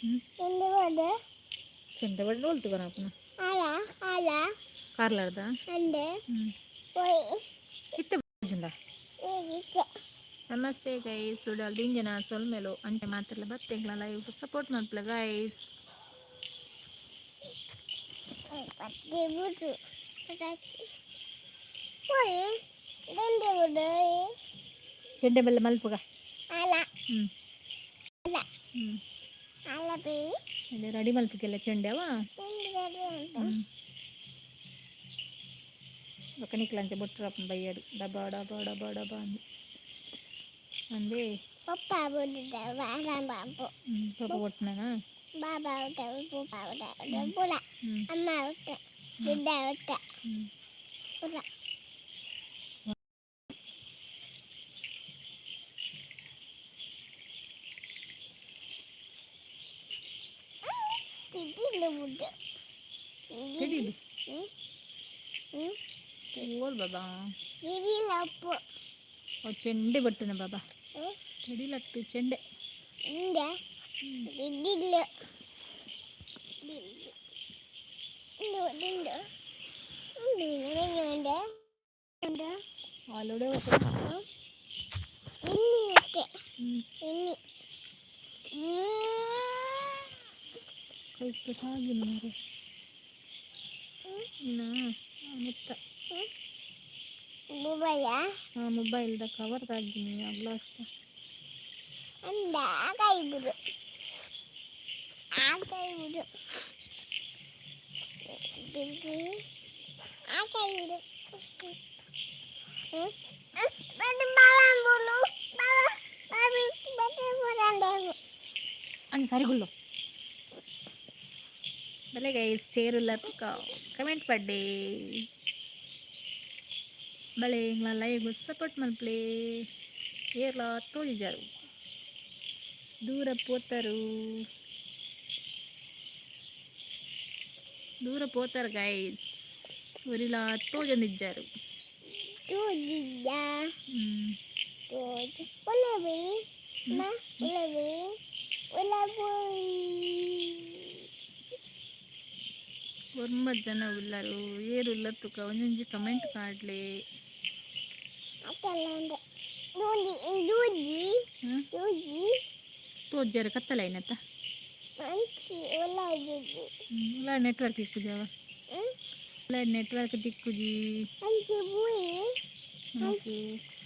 ಚೆಂಡೆ. ಚೆಂಡೆ ಬಡ್ಡೆ ಒಲ್ತು ಬರಪುನ? ಅಲ ಅಲ. ಕಾರ್ಲಾರ್ದ. ಅಂದೆ. ಹ್ಞೂ. ಪೋಯಿ. ಇತ್ತೆ ಬುಜುಂಡ. ನಮಸ್ತೆ ಗೈಸ್, ಉಡಲ್ ದಿಂಜನ ಸೊಲ್ಮೆಲು. ಅಂಚೆ ಮಾತೆರ್ಲ ಬತ್ತೆಂಗ್ಲ ಲೈವ್ ಸಪೋರ್ಟ್ ಮಲ್ಪುಲೆ ಗೈಸ್. ಪತ್ತೆ ಬುಡು ಪೋಯಿ ದಂಡೆ ಬುಡು. ಚೆಂಡೆ ಬೆಲ್ಲ ಮಲ್ಪುಗ. ಅಲ. ಹ್ಞೂ. ಅಲ. ಹ್ಞೂ. ಅಲ ಬಿ. ರೆಡಿ ಮಲ್ಪುಗೆಲ್ಲ ಚೆಂಡೆ ಅವ. ಚೆಂಡೆ ರೆಡಿ ಅಂತ. ಹ್ಞೂ, ಬೊಕ ನಿಕ್ಲಂಚ ಬೊಟ್ಟುರಪ್ಪ ಬಯ್ಯಡು ಡಬ ಡಬ ಡಬ ಡಬ ಅಂದು ಅಂದೇ. ಪಪ್ಪ ಬುಡು ಬಾಬು. ಹ್ಞೂ, ಪಪ್ಪ ಬೊಟ್ಟುನಾ? ಬಾಬಾ ಊಟ, ಪಪ್ಪ ಊಟ ಪುರ. ಹ್ಞೂ. ಅಮ್ಮ ಊಟ, ದಿದ್ದ ಊಟ. ಹ್ಞೂ. ಪುರ. ತಿದ್ದಿಲ್ಲ ಬುಡ್ಡು. ತೆಡೀಲಿ. ಹ್ಞೂ ಹ್ಞೂ. ಓಲ್ ಬಾಬಾ. ತಿದ್ದಿಲ್ಲಪ್ಪು. ಅವು ಚೆಂಡೆ ಬಟ್ಟುನ ಬಾಬಾ. ಹ್ಞೂ. ತೆಡಿಲತ್ತು ಚೆಂಡೆ. ಇಂದ ತಿದ್ದಿಲ್ಲ ದಿಂಡು ದಿಂಡು ದಿಂಡು. ಆಲೂಡೆ. ಇನ್ನಿ ಅಷ್ಟೇ. ಹ್ಞೂ. ಇನ್ನಿ. ಕೈಗೆ ತಾಗಿನ ಮಾರೆ ಇನ್ನ ಮುತ್ತ. ಮೊಬೈಲ. ಹಾಂ, ಮೊಬೈಲ್ದ ಕವರ್ ತಾಗಿನಿ ಆ ಗ್ಲಾಸ್. ಅಂದ ಕೈ ಬಿಡು, ಆ ಕೈ ಬಿಡು, ಆ ಕೈ ಬಿಡು. ಬಾಬಾ ಬಾಬಾ. ಅಂಜ ಸರಿಗುಲ್ಲು ಬಲೆ ಗೈಸ್, ಸೇರುಲ್ಲ ಕಮೆಂಟ್ ಪಡ್ಡೆ ಬಳೆ, ಎಂಗ್ಲ ಲೈವ್ ಸಪೋರ್ಟ್ ಮಲ್ಪಲೆ. ಏರ್ಲ ತೋಜಿಜಾರು, ದೂರ ಪೋತಾರು, ದೂರ ಪೋತಾರು ಗೈಸ್, ಒರಿಲ ತೋಜೊಂದಿಜ್ಜಾರು. ತೋಜಿದ್ದ. ಹ್ಮ್. ತೋಜ ಒಲವಿ ಮ ಒಲವಿ ಒಲವಿ. ಒರ್ಂಬ ಜನ ಉಲ್ಲರು, ಏರು ಉಲ್ಲರ್ ತುಕ, ಒಂಜೊಂಜಿ ಕಮೆಂಟ್ ಪಾಡ್ಲೆ. ಅತ್ತಲ್ಲ ದೂಜಿ ದೂಜಿ. ಹ್ಮ್. ದೂಜಿ. ತೋಜ್ಜಾರು, ಕತ್ತಲ ಐನತ್ತ. ಅಂಚಿ ಒಲವಿ. ಉಲ್ಲ ನೆಟ್ವರ್ಕ್ ಇಕ್ಕುಜವ. ಉಲ್ಲ ನೆಟ್ವರ್ಕ್ ತಿಕ್ಕುಜಿ. ಅಂಚಿ ಪೋಯಿ. ನಮಕ್.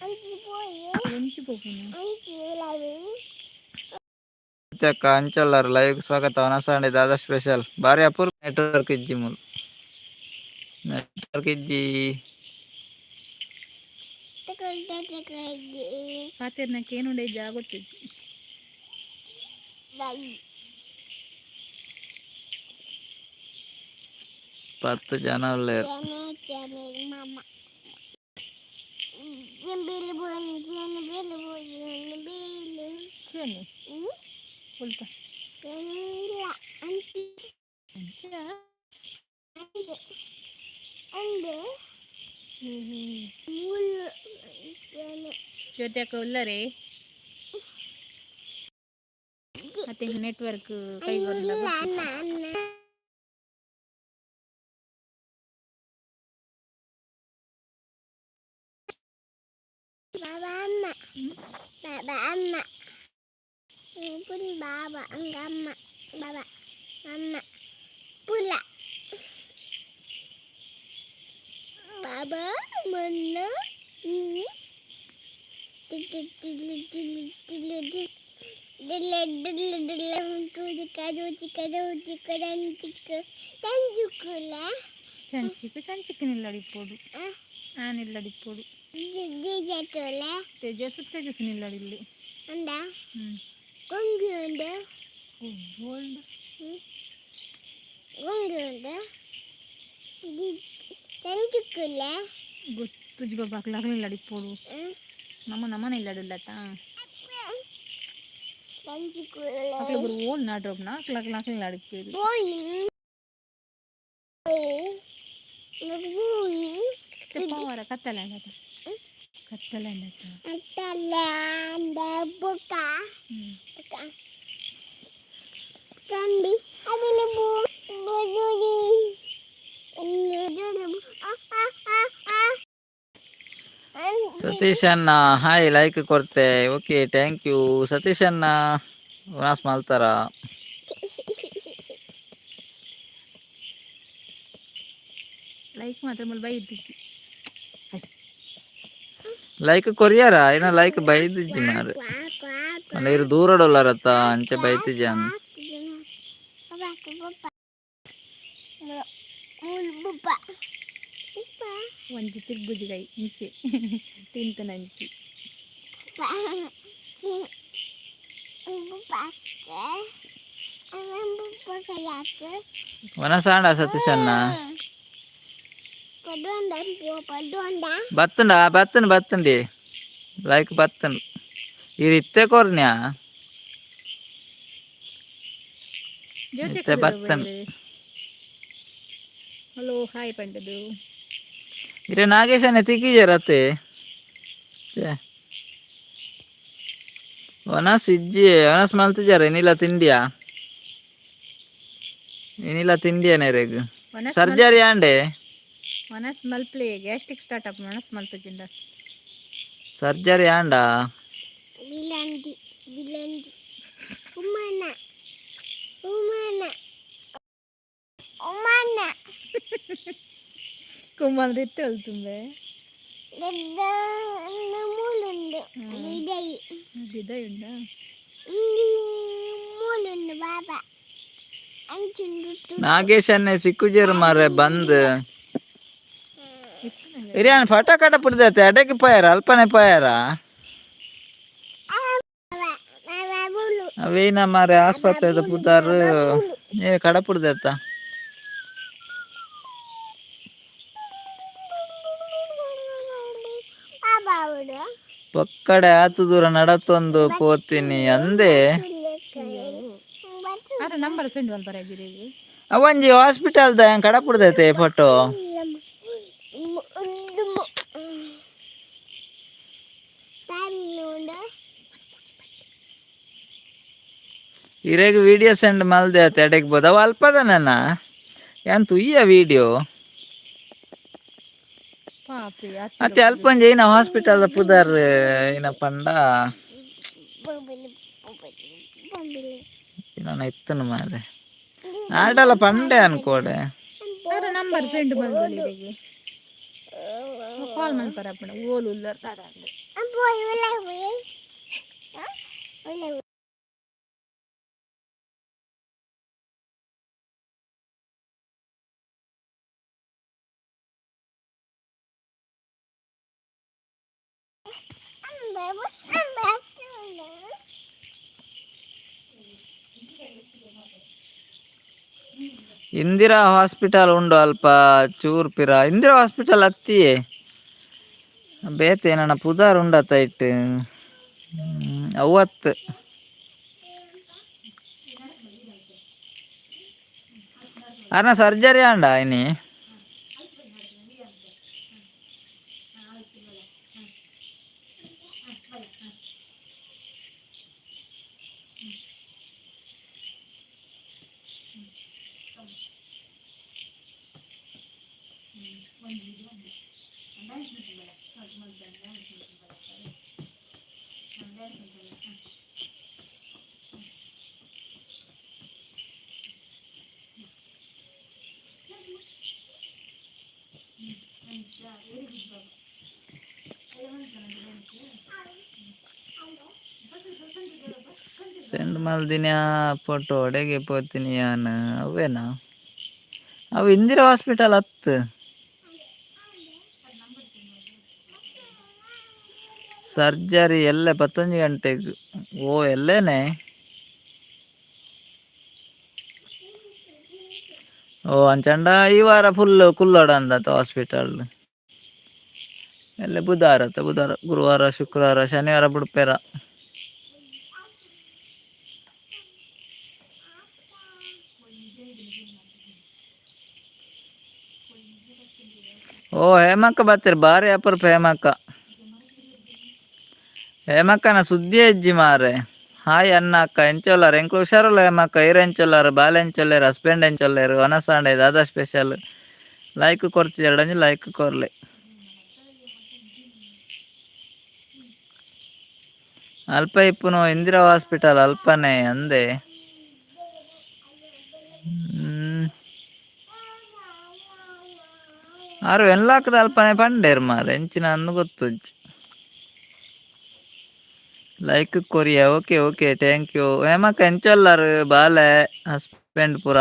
ಅಂಚಿ ಪೋಯಿ. ಒಂಚಿ ಪೋಪುನು. ಅಂಚಿ ಒಲವಿ. ಅಕ್ಕ, ಅಂಚೊಲ್ಲರ್ ಲೈವ್ ಸ್ವಾಗತ. ವನಸಾಂಡೆ ದಾದಾ ಸ್ಪೆಷಲ್? ಬಾರಿ ಅಪೂರ್ವ. ನೆಟ್ವರ್ಕ್ ಇಜ್ಜಿ ಮೂಲು, ನೆಟ್ವರ್ಕ್ ಇಜ್ಜಿ. ತಗೊಂಡ ತಗೊಂಡಿ. ಪಾತೆರ್ನಕ್ಕೆ ಏನುಂಡೆ ಜಾಗೊತ್ತಿಜ್ಜಿ. ಲೈ. 10 ಜನ ಉಲ್ಲೇರ್. ಜನೆ ಜನೆ ಮಾಮ ಜಿಂಬಿಲು ಬೋನ್ ಜನ ಬಿಲು ಬೋನ್ ಬಿಲು. ಚೆನ್ನಿ. ಹ್ಮ್. ಉಲ್ತ. ಇಲ್ಲ ಅಂಚಿ. ಅಂಚ. ಅಂದೆ ಅಂದೆ ಮುಳ್ಳು ಜನೆ. ಜ್ಯೋತಿ ಅಕ್ಕ ಉಲ್ಲರೇ? ಮತ್ತೆ ನೆಟ್ವರ್ಕ್ ಕೈ ಬರಲ್ಲ. ಇಲ್ಲ ಅಣ್ಣ ಅಣ್ಣ. ಬಾಬಾ ಅಮ್ಮ. ಬಾಬಾ ಅಮ್ಮ ಪುನ್ ಬಾಬಾ ಅಂಗಮ್ಮ ಬಾಬಾ ಅಮ್ಮ ಪುಲ ಬಾಬಾ ಮನ್ನ ತಿಲ್ಲಿ ತಿಲ್ಲಿ ತಿಲ್ಲಿ ತಿಲ್ಲಿ ದಿಲ್ಲ ದಿಲ್ಲ ದಿಲ್ಲ ಚಿಕ್ಕ ಚಿಕ್ಕ ಚಿಕ್ಕ ಚಿಕ್ಕ ತಂಜುಕುಲ. ಚಂಚಿಕ್ ಚಂಚಿಕ್ ನಿಲ್ಲಡಿಪ್ಪೋಡು. ಆ ನಿಲ್ಲಡಿಪ್ಪೋಡು. ಜೀಜತೋಲೆ. ತೇಜಸ್ ತೇಜಸ್ ನಿಲ್ಲಡಿಲ್ಲಿ. ಅಂದ. ಹ್ಮ್. ಗೊಂಗಿ ಉಂಡು. ಗೋಲ್ಡ್. ಗೊಂಗಿ ಉಂಡು ತಂಜುಕುಲ. ಗೊತ್ತುಜಿ ಬಾಬಾ, ಅಕ್ಲಾಗ್ಲ ನಿಲ್ಲಡಿಪ್ಪೋಡು. ನಮ್ಮ ನಮ್ಮ ನಿಲ್ಲಡಿಲ್ಲತ್ತ. ತಂಜುಕುಲ. ಅಕ್ಲ ಗುರು ಓಲ್ ನಾಡ್ರೊಬ್ನ ಅಕ್ಲಾಗ್ಲ ಅಕ್ಲ ನಿಲ್ಲಡಿಪ್ಪೇರು. ಬೋಯಿ ಬೋಯಿ. ಪವಾರ ಕತ್ತಲೆ ಅಂಡತ, ಕತ್ತಲೆ ಅಂಡತ. ಅಂತಲ್ಲ ಅಂದ ಬುಕ್ಕ. ಹ್ಮ್. ಬುಕ್ಕ ಬುಕ್ಕ. ಕಂಡಿ ಅಬಿಲು ಬುಜುರಿ ಸತೀಶ್ ಅಣ್ಣ, ಹಾಯ್, ಲೈಕ್ ಕೊರ್ತೆ. Okay, thank you Satish ಅಣ್ಣ. ಉನಾಸ್ ಮಲ್ತಾರ? ಲೈಕ್ ಮಾತ್ರ ಮುಲ್ ಬೈದಿಜ್ಜಿ. ಲೈಕ್ ಕೊರಿಯಾರ ಏನ ಲೈಕ್ ಬೈದಿಜ್ಜಿ ಮಾರೆ. ಪಂಡ ಇರು ದೂರಡೊಲ್ಲರತ್ತ, ಅಂಚೆ ಬೈತಿಜಿ ಅಂದ್. ಒಂಜಿ ತಿರ್ಗುಜಿಗೈ ಇಂಚೆ ತಿಂತನಂಚಿ. ವನಸಾಂಡ ಸತೀಶ್ ಅಣ್ಣ? ಬತ್ತುಂಡ, ಬತ್ತುಂಡು, ಬತ್ತುಂಡಿ, ಲೈಕ್ ಬತ್ತುಂಡು. ಇರು ಇತ್ತೆ ಕೊರ್ನ್ಯಾ. ಜ್ಯೋತಿ. ಇತ್ತೆ ಬತ್ತುಂಡು. Hello, hi ಪಂಡದು. ಇರೆ ನಾಗೇಶನೇ ತಿಕ್ಕಿಜರತ್ತೆ. ಒನಸ್ ಇಜ್ಜಿ, ಒನಸ್ ಮಲ್ತಿಜಾರ? ಏನಿಲ್ಲ ತಿಂಡಿಯಾ? ಏನಿಲ್ಲ ತಿಂಡಿಯಾ ರೇಗ್? ಒನಸ್. ಸರ್ಜರಿ ಆಂಡೆ. ಒನಸ್ ಮಲ್ಪ್ಲೆ, ಗ್ಯಾಸ್ಟ್ರಿಕ್ ಸ್ಟಾರ್ಟ್ ಆಪ್ ಒನಸ್ ಮಲ್ತುಜಿಂಡ. ಸರ್ಜರಿ ಆಂಡ. ಬಿಲಂದಿ ಬಿಲಂದಿ ಉಮ್ಮನ ಉಮ್ಮನ ಉಮ್ಮನ. ಕುಮ್ಮಂದ್ರೆ ಇತ್ತೆ ಅಲ್ತುಂಬೆ. ದೊಡ್ಡ ಮೂಲುಂಡು ಬಿದೈ. ಬಿದೈ ಉಂಡ. ಇಂದಿ ಮೂಲುಂಡು ಬಾಬಾ ಅಂಚುಂಡು. ನಾಗೇಶನ್ನೇ ಸಿಕ್ಕುಜೇರು ಮಾರೆ ಬಂದ್. ಇರಿಯಾನ್ ಫಟೋ ಕಟ ಪುಡ್ದೈತೆ. ಅಡಕ್ಕೆ ಪೋಯಾರ, ಅಲ್ಪನೆ ಪೋಯಾರ. ಮುಲು. ಅವೇನ ಮಾರೆ ಆಸ್ಪತ್ರೆದ ಪುದಾರ್? ಏ ಕಡ ಪುಡ್ದೈತ. ಬಾಬಾ ಅವಡು. ಪಕ್ಕಡೆ ಆತು ದೂರ ನಡತೊಂದು ಪೋತೀನಿ ಅಂದೆ. ಆರ ನಂಬರ್ ಸೆಂಡ್ ಮಲ್ಪರ ಇಜ್ಜಿರಿ. ಅವಂಜಿ ಹಾಸ್ಪಿಟಲ್ ದ ಕಡ ಪುಡ್ದೈತೆ ಫೋಟೋ. ಇರೆಗ್ ವಿಡಿಯೋ ಸೆಂಡ್ ಮಲ್ದೆ ಆತ. ಎಡೆಗ್ ಬೋದ ಅವ ಅಲ್ಪದನ ಏನ್ ತುಯ್ಯ ವಿಡಿಯೋ. ಪಾಪಿ. ಅತ್ತೆ, ಅಲ್ಪಂಜಿ ಏನ ಹಾಸ್ಪಿಟಲ್ ಪುದರ್ ಏನ ಪಂಡ? ಏನ ಇತ್ತನು ಮಾರೆ, ಆಡಲ ಪಂಡೆ ಅನ್ಕೋಡೆ. ಆರ ನಂಬರ್ ಸೆಂಡ್ ಮಲ್ದೊಲಿ, ಕಾಲ್ ಮಲ್ಪರ ಅಪ್ಪಣ ಓಲು ಉಲ್ಲರ್ ದಾದ ಅಂದ್. ಇಂದಿರಾ ಹಾಸ್ಪಿಟಲ್ ಉಂಡು ಅಲ್ಪ ಚೂರ್ ಪಿರ. ಇಂದಿರಾ ಹಾಸ್ಪಿಟಲ್ ಅತ್ತಿಯೇ, ಬೇತೆ ನನ್ನ ಪುದಾರ್ ಉಂಡತ್ತ ಇಟ್ಟು ಅವತ್ತು. ಅರ್ನ ಸರ್ಜರಿ ಆಂಡ ಇನಿ. ಸೆಂಡ್ ಮಲ್ದಿನ ಫೋಟೋ ಅಡೆಗೆ ಪೋತೀನಿ ಯಾನ್. ಅವೇನಾ ಅವು? ಇಂದಿರಾ ಹಾಸ್ಪಿಟಲ್ ಹತ್ತು. ಸರ್ಜರಿ ಎಲ್ಲ 11 ಗಂಟೆಗೆ. ಓ, ಎಲ್ಲೇನೆ? ಓ, ಅಂಚಂಡ ಈ ವಾರ ಫುಲ್ ಕುಲ್ಲೋಡ ಅಂದತ ಹಾಸ್ಪಿಟಲ್. ಎಲ್ಲ ಬುಧವಾರ ಅತ್ತ? ಬುಧವಾರ, ಗುರುವಾರ, ಶುಕ್ರವಾರ, ಶನಿವಾರ ಬಿಡ್ಪೇರ. ಓ, ಹೇಮಕ್ಕ ಬತ್ತೀರಿ, ಬಾರಿ ಅಪರೂಪ. ಹೇಮಕ್ಕ, ಹೇಮಕ್ಕನ ಸುದ್ದಿ ಅಜ್ಜಿ ಮಾರೆ. ಹಾಯ್ ಅಣ್ಣ ಅಕ್ಕ ಎಂಚೊಲ್ಲಾರ ಎಂಕ್ಲು ಹುಷಾರುಲ್ಲ ಅಕ್ಕ ಈರ್ ಎಂಚೊಲ್ಲಾರು ಬಾಲೆ ಎಂಚೊಲ್ಲೇರು ಹಸ್ಬೆಂಡ್ ಎಂಚೊಲ್ಲೇರು ವನಸಾಂಡೆ ದಾದಾ ಸ್ಪೆಷಲ್ ಲೈಕ್ ಕೊರ್ಚು ಎರಡಂಜಿ ಲೈಕ್ ಕೊರ್ಲೆ. ಅಲ್ಪ ಇಪ್ಪುನು ಇಂದಿರಾ ಹಾಸ್ಪಿಟಲ್ ಅಲ್ಪನೆ ಅಂದೆ. ಆರು ಎನ್ಲಾಕದ ಅಲ್ಪನೆ ಪಂಡೇರ್ ಮಾರೆ ಎಂಚಿನ ಅಂದು ಗೊತ್ತುಜ್ಜಿ. Like Korea okay okay thank you. ಹೇಮಕ್ಕ ಎಂಚೊಲ್ಲಾರು ಬಾಲೆ ಹಸ್ಬೆಂಡ್ ಪೂರ?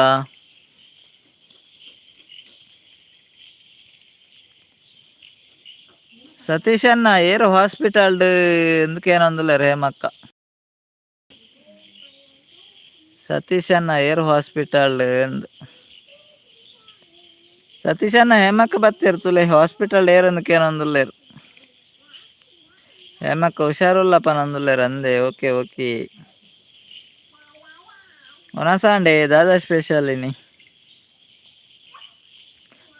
ಸತೀಶ್ ಅಣ್ಣ ಏರ್ ಹಾಸ್ಪಿಟಲ್ ఎందుకేనందులేరు ಹೇಮಕ್ಕ. ಸತೀಶ್ ಅಣ್ಣ ಏರ್ ಹಾಸ್ಪಿಟಲ್ ಎಂದು ಸತೀಶ್ ಅಣ್ಣ ಹೇಮಕ್ಕ ಬತ್ತಿರ್ತುಲೆ ಹಾಸ್ಪಿಟಲ್ ಏರ್ ఎందుకేనందులేరు. ಹೇಮಕ್ಕ ಹುಷಾರುಲ್ಲ ಪನಂದುಲ್ಲೇರು ಅಂದೆ. ಓಕೆ ಓಕೆ ಒನಸಾಂಡೆ ದಾದಾ ಸ್ಪೆಷಲ್ ಇನಿ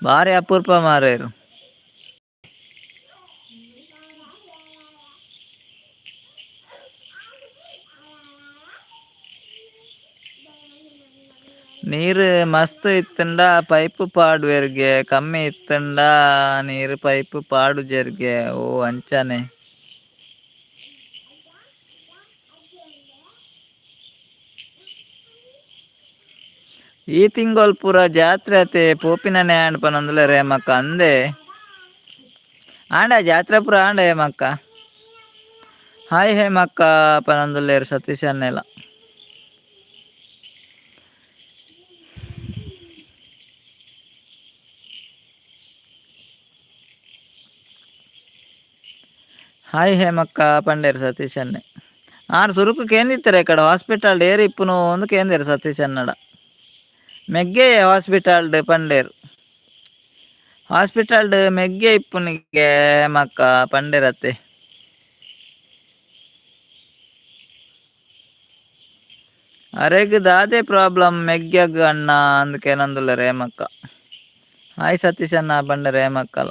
ಭಾರಿ ಅಪೂರ್ಪ ಮಾರೇರು. ನೀರು ಮಸ್ತ್ ಇತ್ತಂಡ ಪೈಪ್ ಪಾಡುವೆರ್ಗೆ ಕಮ್ಮಿ ಇತ್ತಂಡ ನೀರು ಪೈಪ್ ಪಾಡುಜೆರ್ಗೆ. ಓ ಅಂಚನೆ. ಈ ತಿಂಗೊಲ್ ಪೂರ ಜಾತ್ರೆ ಅತೆ ಪೋಪಿನನೆ ಆಂಡ್ ಪನೊಂದುಲ್ಲೆರ್ ಹೇಮಕ್ಕ ಅಂದೆ. ಆಂಡ ಜಾತ್ರೆ ಪೂರ ಆಂಡ ಹೇಮಕ್ಕ. ಹಾಯ್ ಹೇಮಕ್ಕ ಪನೊಂದುಲ್ಲೆರ್ ಸತೀಶ್ ಅಣ್ಣೆಲ. ಹಾಯ್ ಹೇಮಕ್ಕ ಪಂಡೇರ್ ಸತೀಶ್ ಅಣ್ಣೆ. ಆರ್ ಸುರುಕು ಕೇಂದಿತ್ತಾರೆ ಕಡ ಹಾಸ್ಪಿಟಲ್ ಏರ್ ಇಪ್ಪುನು ಅಂದ್ ಕೇಂದೇರ್ ಸತೀಶ್ ಅಣ್ಣಡ. ಮೆಗ್ಗೆ ಹಾಸ್ಪಿಟಲ್ ಪಂಡೇರ್. ಹಾಸ್ಪಿಟಲ್ ಮೆಗ್ಗೆ ಇಪ್ಪುನಿಗೆ ಹೇಮಕ್ಕ ಪಂಡೇರತ್ತೆ. ಅರೆಗ್ ದಾದೆ ಪ್ರಾಬ್ಲಮ್ ಮೆಗ್ಯಗ್ ಅಣ್ಣ ಅಂದ್ ಕೇನೊಂದುಲ್ಲೆರ್ ಹೇಮಕ್ಕ. ಹಾಯ್ ಸತೀಶ್ ಅಣ್ಣ ಪಂಡೆರ್ ಹೇಮಕ್ಕಲ.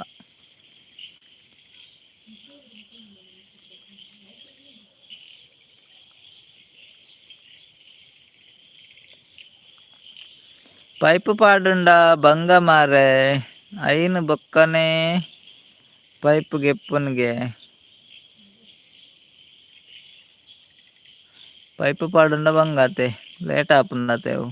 ಪೈಪ್ ಪಾಡುಂಡ ಬಂಗ ಮಾರೆ ಐನ್ ಬೊಕ್ಕನೆ ಪೈಪ್ ಗೆಪ್ಪುನ್ಗೆ. ಪೈಪ್ ಪಾಡುಂಡ ಬಂಗಾತೆ ಲೇಟ್ ಆಪುಂಡತೆ ಅವು.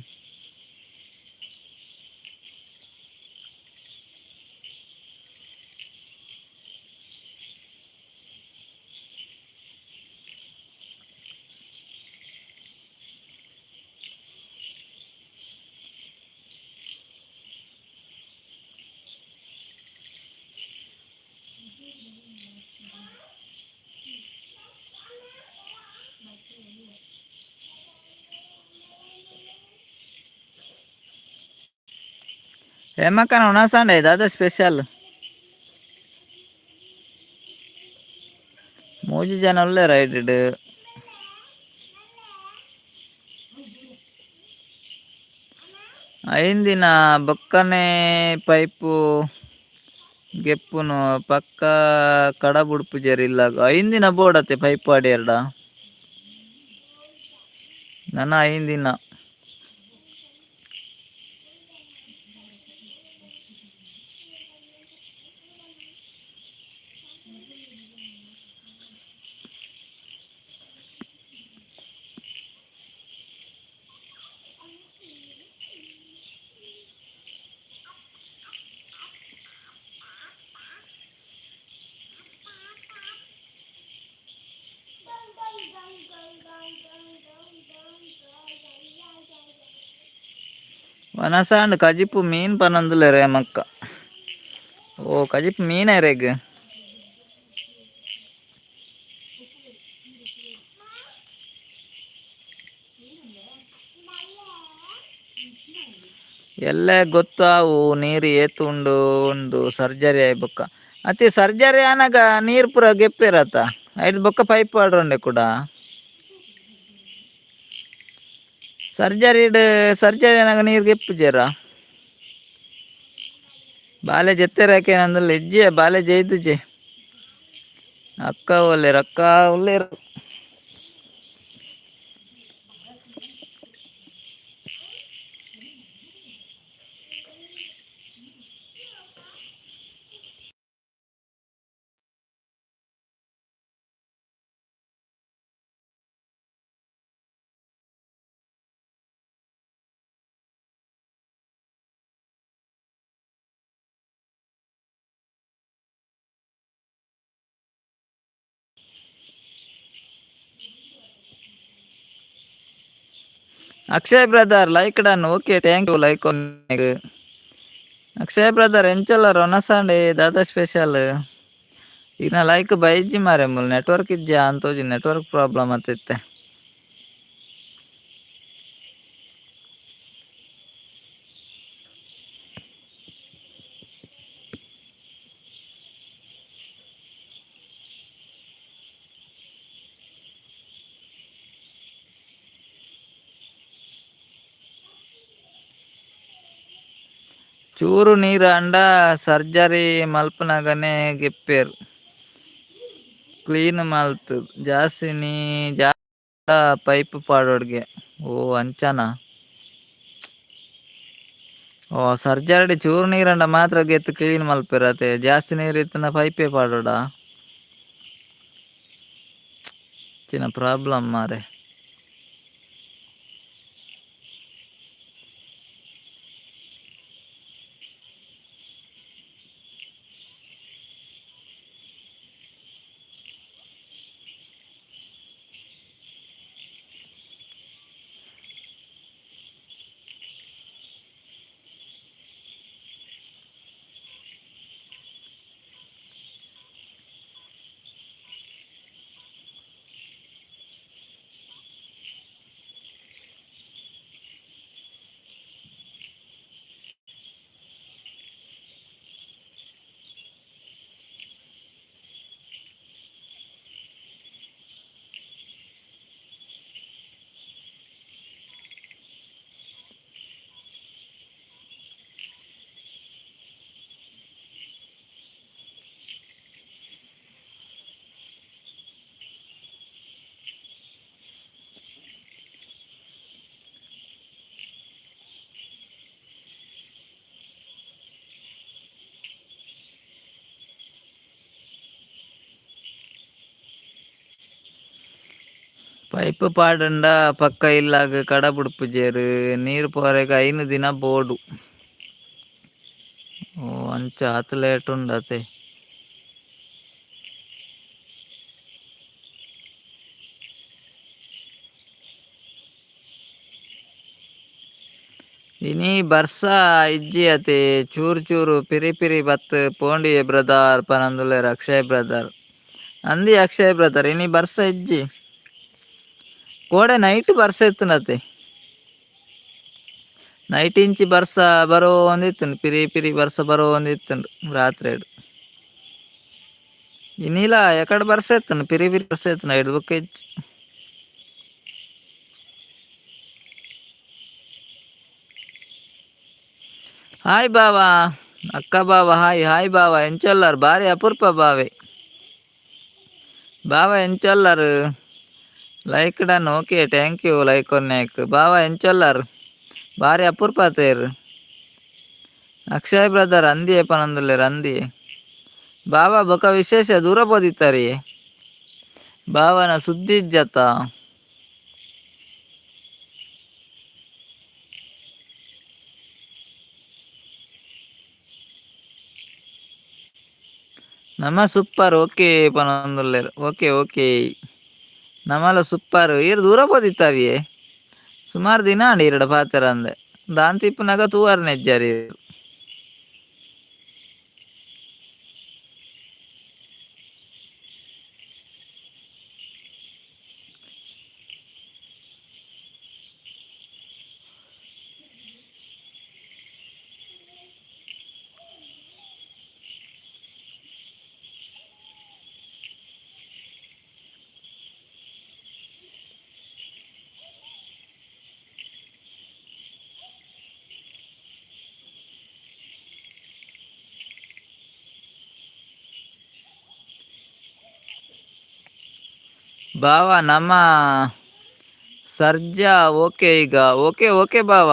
ಹೇಮಕ್ಕನ ಉಣಸಾಂಡೆ ದಾದ ಸ್ಪೆಷಲ್? ಮೂಜಿ ಜನ ಉಲ್ಲೆರ್ ಐಟ್. ಐನ್ ದಿನ ಬೊಕ್ಕನೆ ಪೈಪು ಗೆಪ್ಪುನು ಪಕ್ಕ ಕಡ ಬುಡ್ಪುಜೆರ್ ಇಲ್ಲಗ್. ಐನ್ ದಿನ ಬೋಡತ್ತೆ ಪೈಪ್ ಪಾಡ್ಯೆರ್ಡ ನನ ಐನ್ ದಿನ. ವನಸಾಂಡ್ ಕಜಿಪು ಮೀನ್ ಪನೊಂದುಲ್ಲೆರ್ ಹೇಮಕ್ಕ. ಓ ಕಜಿಪು ಮೀನ್ ಎರೆಗ್? ಎಲ್ಲೆ ಗೊತ್ತಾವು ನೀರು ಏತ್ ಉಂಡು ಉಂದು ಸರ್ಜರಿ ಆಯಿ ಬೊಕ್ಕ. ಅತ್ತೆ ಸರ್ಜರಿ ಆನಗ ನೀರ್ ಪೂರ ಗೆಪ್ಪೆರತ ಐಟ್ ಬೊಕ್ಕ ಪೈಪ್ ಪಾಡ್ರೊಂಡೆ ಕುಡ. ಸರ್ಜರಿಡ್ ಸರ್ಜರಿ ಆನಗ ನೀರ್ ಗೆಪ್ಪುಜೆರ? ಬಾಲೆ ಜೆತ್ತೆರ್ ಇಜ್ಜೆ ಬಾಲೆ ಜೈದುಜೆ. ಅಕ್ಕ ಒಲ್ಲೆರ್ ಅಕ್ಕ ಉಲ್ಲೆರ್. Akshay brother like done, okay thank you like. Akshay brother ಎಂಚಲ್ಲ ರೊನಸಾಂಡೆ ದಾದಾ ಸ್ಪೆಷಲ್? ಇನ್ನ ಲೈಕ್ ಬೈಜಿ ಮಾರೆ, ಮೂಲು ನೆಟ್ವರ್ಕ್ ಇಜ್ಜಾ ಅಂತೋಜಿ, ನೆಟ್ವರ್ಕ್ ಪ್ರಾಬ್ಲಮ್ ಅತ್ತಿತ್ತೆ. ಚೂರು ನೀರು ಅಂಡ ಸರ್ಜರಿ ಮಲ್ಪನಗನೆ ಗೆಪ್ಪೇರು ಕ್ಲೀನ್ ಮಲ್ತು, ಜಾಸ್ತಿ ನೀ ಪೈಪ್ ಪಾಡೋಡ್ಗೆ. ಓ ಅಂಚನಾ? ಓ ಸರ್ಜರಿ ಚೂರು ನೀರಂಡ ಮಾತ್ರ ಗೆತ್ತು ಕ್ಲೀನ್ ಮಲ್ಪೆರತೆ, ಜಾಸ್ತಿ ನೀರು ಇತ್ತನ ಪೈಪೇ ಪಾಡೋಡ? ಚಿನ್ನ ಪ್ರಾಬ್ಲಮ್ ಮಾರೆ. ಪೈಪ್ ಪಾಡಂಡ ಪಕ್ಕ ಇಲ್ಲಾಗ ಕಡ ಬುಡ್ಪುಜೆರ್, ನೀರು ಪೋರೆಗ್ 5 ದಿನ ಬೋಡು. ಓ ಅಂಚ ಆತ್ ಲೇಟ್ ಉಂಡತೆ. ಇನಿ ಬರ್ಸ ಇಜ್ಜಿ ಅತೆ, ಚೂರು ಚೂರು ಪಿರಿ ಪಿರಿ ಬತ್ತ್ ಪೋಂಡಿಯೆ ಬ್ರದರ್ ಪನೊಂದುಲ್ಲೆರ್ ಅಕ್ಷಯ್ ಬ್ರದರ್. ಅಂದಿ ಅಕ್ಷಯ್ ಬ್ರದರ್, ಇನಿ ಬರ್ಸ ಇಜ್ಜಿ. ಕೋಡೆ ನೈಟ್ ಬರ್ಸ ಇತ್ತುನತೆ, ನೈಟ್ ಇಂಚಿ ಬರ್ಸ ಬರೋಂದಿತ್ತುಂಡು, ಪಿರಿ ಪಿರಿ ಬರ್ಸ ಬರೋಂದಿತ್ತುಂಡು ರಾತ್ರೆಡ್. ಇನಿಲ ಎಕಡೆ ಬರ್ಸ ಇತ್ತುಂಡು, ಪಿರಿ ಪಿರಿ ಬರ್ಸ ಇತ್ತುಂಡು, ಐಡ್ದ್ ಬೊಕ್ಕ ಇಜ್ಜಿ. ಹಾಯ್ ಬಾವಾ, ಅಕ್ಕ ಬಾವ ಹಾಯ್ ಹಾಯ್ ಬಾವ, ಎಂಚೊಲ್ಲರ್? ಬಾರಿ ಅಪೂರ್ಪ ಬಾವೆ. ಬಾವ ಎಂಚೊಲ್ಲರ್? Like done, okay thank you like Konark. ಬಾವ ಎಂಚೊಲ್ಲರ್? ಬಾರಿ ಅಪೂರ್ಪ ತೇರ್. ಅಕ್ಷಯ್ ಬ್ರದರ್ ಅಂದಿಯೇ ಪನೊಂದುಲ್ಲೆರ್ ಅಂದಿಯೇ. ಬಾವ ಬೊಕ ವಿಶೇಷ ದೂರ ಪೋದಿತ್ತರಿ, ಬಾವನ ಸುದ್ದಿ ಇಜ್ಜತ್ತ. ನಮ ಸೂಪರ್ ಓಕೆ ಪನೊಂದುಲ್ಲೆರ್, ಓಕೆ ಓಕೆ. ನಮಲ ಸೂಪರ್. ಈರ್ ದೂರ ಪೋದಿತ್ತಾರಿಯೇ, ಸುಮಾರು ದಿನ ಆಂಡ್ ಈರೆಡ ಪಾತೆರಂದೆ. ದಾಂತಿಪ್ಪುನಗ ತೂವರ್ ನೆಜ್ಜಾರಿ. ಬಾವ ನಮ್ಮ ಸರ್ಜಾ ಓಕೆ ಈಗ, ಓಕೆ ಓಕೆ ಬಾವ.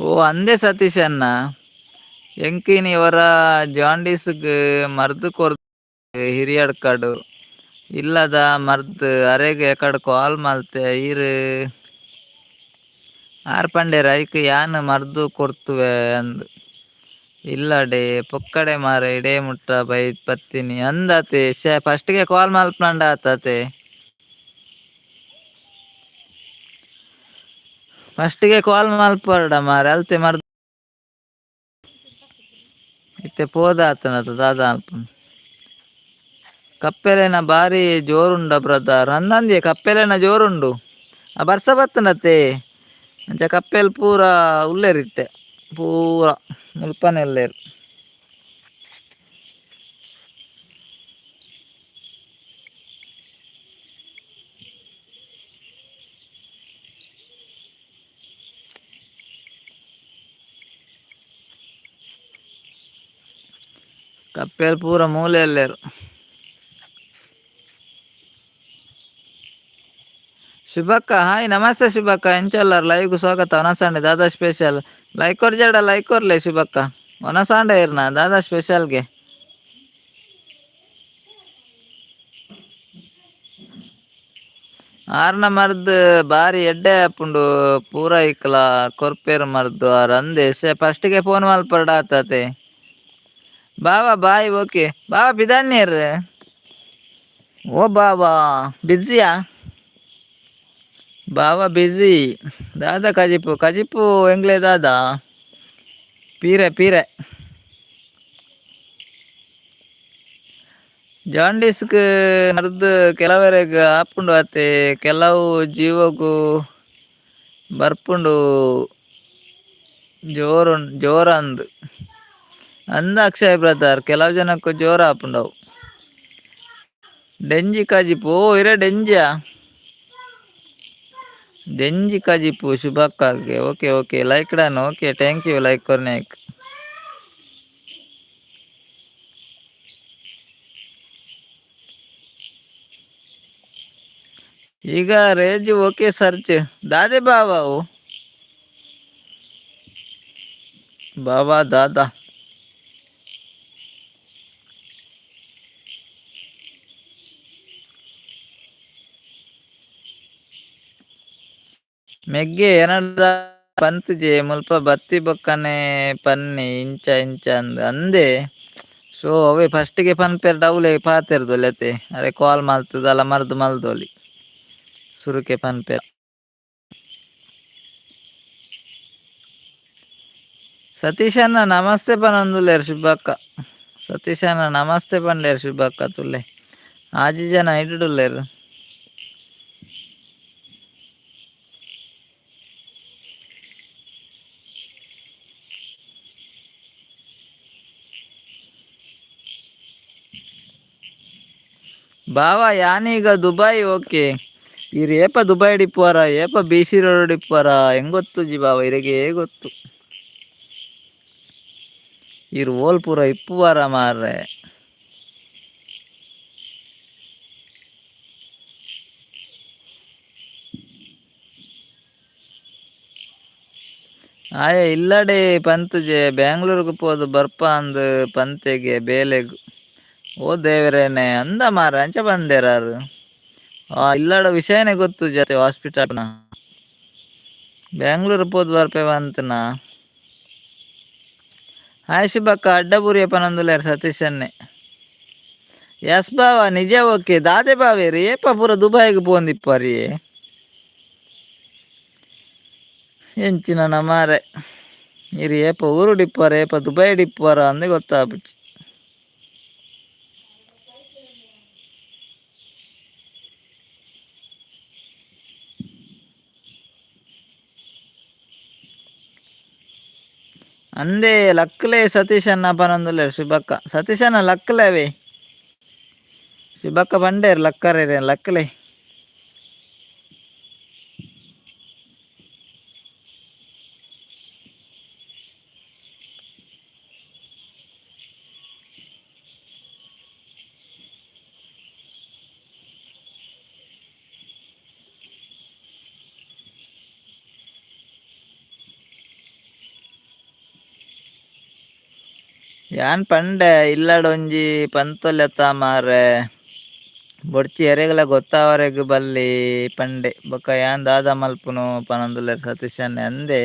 ಓ ಅಂದೆ ಸತೀಶ್ ಅಣ್ಣ, ಎಂಕಿನಿ ಅವರ ಜಾಂಡೀಸ್ಗ್ ಮರ್ದ್ ಕೊರ್ ಹಿರಿಯಡ್ಕಡು ಇಲ್ಲದ ಮರ್ದ್ ಅರೆಗ್ ಎಕಡ್ ಕಾಲ್ ಮಲ್ತೆ ಈರ್ ಆರ್ ಪಂಡೆರ್ ಐಕ್ ಯಾನ್ ಮರ್ದ್ ಕೊರ್ತುವೆ ಅಂದ್ ಇಲ್ಲಡೆ ಪೊಕ್ಕಡೆ ಮಾರೆ ಇಡೇ ಮುಟ್ಟ ಬೈ ಬತ್ತಿನಿ ಅಂದತೆ. ಶೇ ಫಸ್ಟ್ಗೆ ಕಾಲ್ ಮಲ್ಪಂಡ ಆತತೆ. ಫಸ್ಟ್ಗೆ ಕಾಲ್ ಮಲ್ಪಡ ಮಾರೆ ಅಲ್ತೆ ಮರ್ದ್ ಇತ್ತೆ ಪೋದ ಆತನತ ದಾದ ಅನ್ಪುಂಡು. ಕಪ್ಪೆಲೆನ ಬಾರಿ ಜೋರುಂಡ ಬ್ರದರ್ ಅಂದಂದಿಯೆ ಕಪ್ಪೆಲೆನ ಜೋರುಂಡು. ಆ ಬರ್ಸ ಬತ್ತನತೆ ಅಂಚ ಕಪ್ಪೆಲ್ ಪೂರ ಉಲ್ಲೇರಿತ್ತೆ ಪೂರ ಮುಲ್ಪನೆ ಉಲ್ಲೇರು. ಕಪ್ಪೆಲ್ ಪೂರ ಮೂಲೆ ಉಲ್ಲೇರು. ಶುಭಕ್ಕ ಹಾಯ್, ನಮಸ್ತೆ ಶುಭಕ್ಕ, ಎಂಚೊಲ್ಲರ್? ಲೈವ್ಗ್ ಸ್ವಾಗತ. ಒನಸಾಂಡೆ ದಾದಾ ಸ್ಪೆಷಲ್? ಲೈಕ್ ಕೊರ್ಜಡ ಲೈಕ್ ಕೊರ್ಲೆ ಶುಭಕ್ಕ. ಒನಸಾಂಡೆ ಇರ್ನ ದಾದಾ ಸ್ಪೆಷಲ್ಗೆ? ಆರ್ನ ಮರ್ದ್ ಬಾರಿ ಎಡ್ಡೆ ಆಪುಂಡು ಪೂರ ಇಕ್ಲ ಕೊರ್ಪೆರ್ ಮರ್ದ್ ಆರ್ ಅಂದೆ. ಫಸ್ಟ್ಗೆ ಫೋನ್ ಮಲ್ಪರಡ ಆತತೆ. ಬಾವಾ ಬಾಯ್. ಓಕೆ ಬಾವಾ, ಬಿದಾಣ್ಯರ್. ಓ ಬಾವಾ, ಬಿಜಿಯಾ ಬಾವಾ? ಬಿಜಿ. ದಾದಾ ಕಜಿಪು? ಕಜಿಪು ಎಂಗ್ಲೆ ದಾದಾ? ಪೀರೆ ಪೀರೆ. ಜಾಂಡೀಸ್ಗ್ ಮರ್ದ್ ಕೆಲವರೆಗ್ ಆಪುಂಡು ಅತೆ, ಕೆಲವು ಜೀವಗು ಬರ್ಪುಂಡು ಜೋರು ಜೋರಂದ್ ಅಂದ ಅಕ್ಷಯ್ ಬ್ರದರ್. ಕೆಲವು ಜನಕ್ಕೆ ಜೋರ ಆಪುಂಡು ಅವು. ಡೆಂಜಿ ಕಜಿಪು? ಓ ಇರೆ ಡೆಂಜಿಯಾ? ಡೆಂಜಿ ಕಜಿಪು ಶುಭಕ್ಕಾಗೆ. Okay okay, like done. Okay, thank you like ಕೊರ್ನೇಕ್. ಈಗ ರೇಜ್ ಓಕೆ ಸರ್ಚ್. ದಾದೆ ಬಾಬಾ? ಓ ಬಾಬಾ ದಾದಾ. ಮೆಗ್ಗೆ ಎನಡ ಪಂತುಜೆ ಮುಲ್ಪ ಬತ್ತಿ ಬೊಕ್ಕನೆ ಪನ್ನಿ ಇಂಚ ಇಂಚ ಅಂದ್ ಅಂದೆ. ಸೊ ಅವೇ ಫಸ್ಟ್ಗೆ ಪನ್ಪೆರ್ ಡೌಲೆ ಪಾತೆರ್ದೊಲಿ ಅತೆ. ಅರೆ ಕಾಲ್ ಮಲ್ತದಲ್ಲ ಮರ್ದ್ ಮಲ್ದೊಲಿ ಸುರುಕೆ ಪನ್ಪೆರ್. ಸತೀಶಣ್ಣ ನಮಸ್ತೆ ಪನೊಂದುಲ್ಲೆರ್ ಶುಭಕ್ಕ. ಸತೀಶಣ್ಣ ನಮಸ್ತೆ ಪಂಡೇರ್ ಶುಭಕ್ಕ. ತುಲ್ಲೆ ಆಜಿ ಜನ ಇಡುಡುಲ್ಲೆರ್. ಬಾವಾ ಯಾನೀಗ ದುಬೈ. ಓಕೆ, ಈರ್ ಏಪ ದುಬೈ ಇಪ್ಪುವಾರ, ಏಪ ಬಿ ಸಿ ರೋಡ್ ಇಪ್ಪುವಾರ ಹೆಂಗ್ ಗೊತ್ತುಜಿ ಬಾವ, ಇರೆಗೆ ಗೊತ್ತು. ಈರ್ ಓಲ್ ಪೂರ ಇಪ್ಪುವಾರ ಮಾರ್ರೆ. ಆಯೆ ಇಲ್ಲಡೆ ಪಂತುಜೆ, ಬ್ಯಾಂಗ್ಳೂರ್ಗ್ ಪೋದು ಬರ್ಪ ಅಂದ್ ಪಂತೆಗೆ ಬೇಲೆಗ್. ಓ ದೇವರೇನೆ, ಅಂದ ಮಾರ ಅಂಚ ಬಂದೇರಾರು. ಆ ಇಲ್ಲಡ ವಿಷಯನೇ ಗೊತ್ತು ಜೊತೆ ಹಾಸ್ಪಿಟಲ್ ಬ್ಯಾಂಗ್ಳೂರ್ ಪೋದು ಬರ್ಪೆ ಬಂತನ. ಹಾಯ್ ಶುಭಕ್ಕ, ಅಡ್ಡಬೂರಿಯ ಪನೊಂದುಲ್ಲೆರ್ ಸತೀಶನ್ನೇ. ಎಸ್ ಬಾವ, ನಿಜ. ಓಕೆ ದಾದೆ ಬಾವೇರಿ, ಏಪ ಪೂರ ದುಬೈಗ್ ಪೋಂದಿಪ್ಪರಿ ಎಂಚಿನ ಮಾರೆ. ಇರು ಏಪ ಊರುಡಿಪ್ಪುವಾರ, ಏಪ ದುಬೈಡ್ ಇಪ್ಪುವಾರ ಅಂದೇ ಗೊತ್ತಾಪುಜಿ. ಅಂದೇ ಲಕ್ಲೆ ಸತೀಶಣ್ಣ ಪನೊಂದುಲ್ಲೆರ್ ಶುಭಕ್ಕ. ಸತೀಶಣ್ಣ ಲಕ್ಲೆ ಅವೇ. ಶುಭಕ್ಕ ಪಂಡೇರ್ ಲಕ್ಕರೆ ಲಕ್ಲೆ. ಯಾನ್ ಪಂಡೆ ಇಲ್ಲಡೊಂಜಿ ಪಂತೊಲೆತ ಮಾರೆ ಬೊಡ್ಚಿ ಎರೆಗಲ ಗೊತ್ತಾವರೆಗ್ ಬಲ್ಲಿ ಪಂಡೆ ಬೊಕ್ಕ ಯಾನ್ ದಾದ ಮಲ್ಪುನು ಪನೊಂದುಲ್ಲೆರ್ ಸತೀಶ್ ಅಣ್ಣೆ ಅಂದೆ.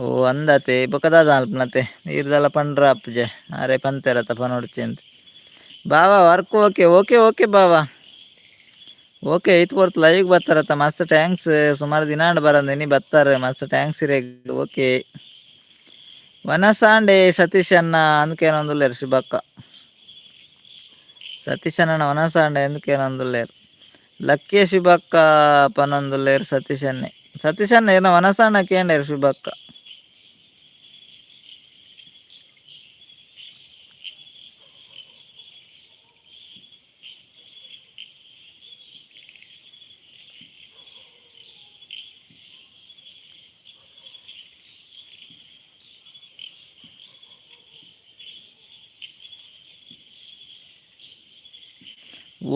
ಓ ಅಂದತೆ ಬೊಕ್ಕ ದಾದ ಮಲ್ಪುನತೆ ಈರ್ದಲ ಪಂಡ್ರ ಅಪ್ಪುಜೆ ಆರೆ ಪಂತೆರತ ಪನೊಡ್ಚಿ ಅಂತ. ಬಾವಾ work okay okay okay ಬಾವಾ ಓಕೆ. ಐತ್ ಪೊರ್ತು ಲೈವ್ ಬತ್ತಾರತ್ತ, ಮಸ್ತ್ thanks. ಸುಮಾರು ದಿನ ಆಂಡ್ ಬರಂದೆ, ಇನಿ ಬತ್ತಾರೆ, ಮಸ್ತ್ thanks ಇರೆಗ್. ಓಕೆ. ವನಸಾಂಡೆ ಸತೀಶ್ ಅಣ್ಣ ಅಂದ್ಕೇನೊಂದುಲ್ಲೆರ್ ಶುಭಕ್ಕ. ಸತೀಶ್ ಅಣ್ಣನ ವನಸಾಂಡೆ ಅಂದ್ಕೇನೊಂದುಲ್ಲೆರ್. ಲಕ್ಕಿ ಶುಭಕ್ಕ ಪನೊಂದುಲ್ಲೆರ್ ಸತೀಶ್ ಅಣ್ಣೆ. ಸತೀಶ್ ಅಣ್ಣ ಏನ ವನಸಾಂಡ ಕೇಂಡೇರ್ ಶುಭಕ್ಕ.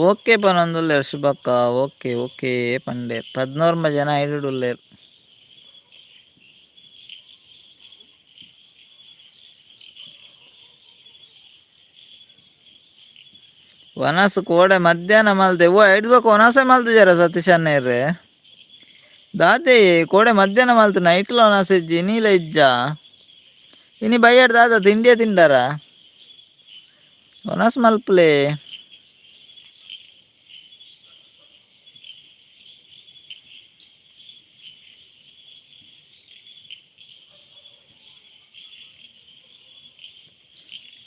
ಓಕೆ ಪನೊಂದುಲ್ಲೆರ್ ಶುಭಕ್ಕ. ಓಕೆ ಓಕೆ ಪಂಡೇರ್. 11 ಜನ ಐಡುಡುಲ್ಲೆರ್. ವನಸ್ ಕೋಡೆ ಮಧ್ಯಾಹ್ನ ಮಲ್ತೆ. ಓ ಐಡ್ಬೇಕು ವನಸೆ ಮಲ್ತಿಜಾರ ಸತೀಶ್ ಅಣ್ಣೇರ್? ದಾದೆ ಕೋಡೆ ಮಧ್ಯಾಹ್ನ ಮಲ್ತು, ನೈಟ್ಲ ವನಸ್ ಇಜ್ಜಿ, ಇನಿಲ ಇಜ್ಜಾ? ಇನಿ ಬಯ್ಯಾಡ್ ದಾದ ತಿಂಡಿಯ ತಿಂಡಾರ? ವನಸ್ ಮಲ್ಪುಲೆ.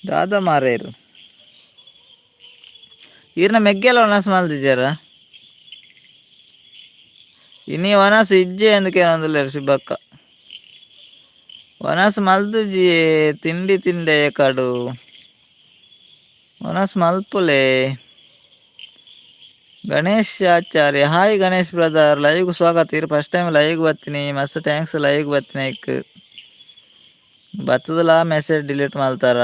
ದಾದ ಮಾರೇರು ಈರ್ನ ಮೆಗ್ಗೆಲ ವನಸ್ ಮಲ್ತಿಜಾರ? ಇನಿ ವನಸ್ ಇಜ್ಜೆ ಅಂದ್ಕೇನೊಂದುಲ್ಲೆರ್ ಶುಭಕ್ಕ. ವನಸ್ ಮಲ್ದುಜಿ, ತಿಂಡಿ ತಿಂಡೆ ಕಡು. ವನಸ್ ಮಲ್ಪುಲೆ. ಗಣೇಶ್ ಆಚಾರ್ಯ, ಹಾಯ್ ಗಣೇಶ್ ಬ್ರದರ್, ಲೈವ್ಗೆ ಸ್ವಾಗತ. ಇರು first time live ಬತ್ತೀನಿ, ಮಸ್ತ್ thanks live ಬತ್ತಿನ ಇಕ್. ಬತ್ತದಲ ಮೆಸೇಜ್ ಡಿಲೀಟ್ ಮಲ್ತಾರ?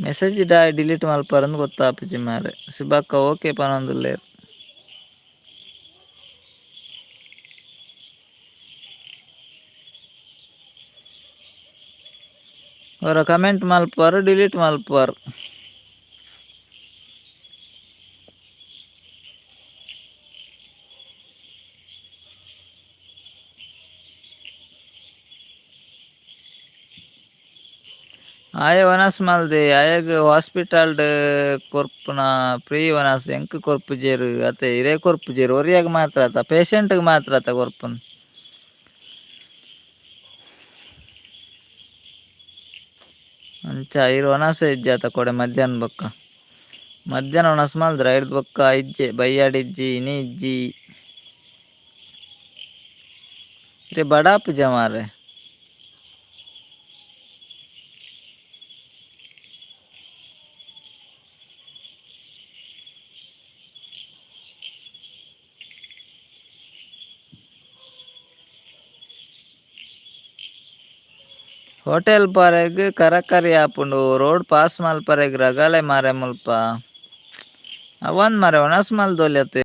ಮೆಸೇಜ್ ಡಿಲೀಟ್ ಮಲ್ಪಾರಂದು ಗೊತ್ತಾಪುಜಿ ಮಾರೆ. ಶುಭಕ್ಕ ಓಕೆ ಪನೊಂದುಲ್ಲೆರ್. ಅವರ ಕಮೆಂಟ್ ಮಲ್ಪುವರು, ಡಿಲೀಟ್ ಮಲ್ಪುವರು. ಆಯೆ ವನಸ್ ಮಲ್ದೆ, ಆಯಗ್ ಹಾಸ್ಪಿಟಲ್ಡ್ ಕೊರ್ಪುನ ಫ್ರೀ ವನಸ್ ಎಂಕ್ ಕೊರ್ಪುಜೆರ್ ಅತೆ? ಇರೇ ಕೊರ್ಪುಜೆರ್, ಒರಿಯಾಗ ಮಾತ್ರ ಅತ, ಪೇಷಂಟ್ಗೆ ಮಾತ್ರ ಅತ ಕೊರ್ಪುನ್? ಅಂಚ ಇರ್ ವನಸ ಇಜ್ಜಿ ಅತ ಕೊಡೆ ಮಧ್ಯಾಹ್ನ ಬೊಕ್ಕ? ಮಧ್ಯಾಹ್ನ ವನಸ್ ಮಲ್ದ್ರ, ಐಡ್ದ್ ಬೊಕ್ಕ ಇಜ್ಜೆ, ಬಯ್ಯಾಡ್ ಇಜ್ಜಿ, ಇನಿ ಇಜ್ಜಿ. ಇರೆ ಬಡಾಪುಜ ಮಾರ್ರೆ. ಹೋಟೆಲ್ ಪರೆಗ್ ಕರಕರಿ ಆಪುಂಡು, ರೋಡ್ ಪಾಸ್ ಮಲ್ಪರೆಗ್ ರಗಲೆ ಮಾರೆ ಮುಲ್ಪ. ಅವಂದ್ ಮಾರೆ ವನಸ್ ಮಲ್ದೊಲಿ ಅತೆ.